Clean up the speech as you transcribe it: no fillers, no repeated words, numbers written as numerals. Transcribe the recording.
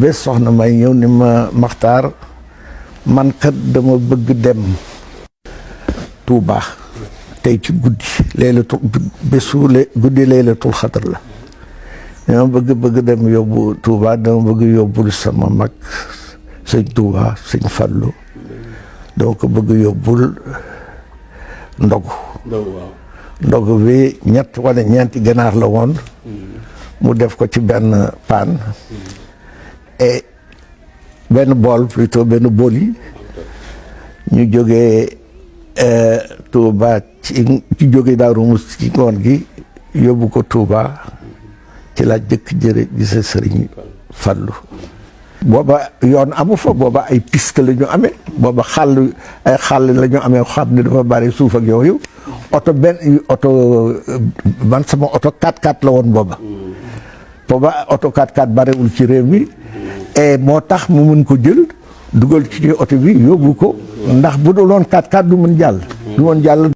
bés soxna may ñëw ni ma Maxtaar man kat dama bëgg dem Touba tey ci guddi guddi laylatul xadr la dama bëgg dem yóbbu Touba dama bëgg yóbbul sama mag sëñ Touba sëñ Fallu dama ko bëgg yóbbul ndogu bi ñett wala ñeenti ganaar la woon mu def ko ci benn paan et benn bool plutôt benn bool yi ñu jógee Touba ci jógee Daaru Musti ci ngoon gi yóbbu ko Touba ci la jëkk jëre gise sëriñ Fallu booba yoon amu fa booba ay piste la ñu amee booba ay xàll la ñu amee xam ne dafa bari suuf ak yooyu oto man sama oto 4x4 la woon booba oto 4x4 bariwul ci réew mi et moo tax mu mën ko jël dugal ci oto bi yóbbu ko ndax bu dul woon 4x4 du mën jàll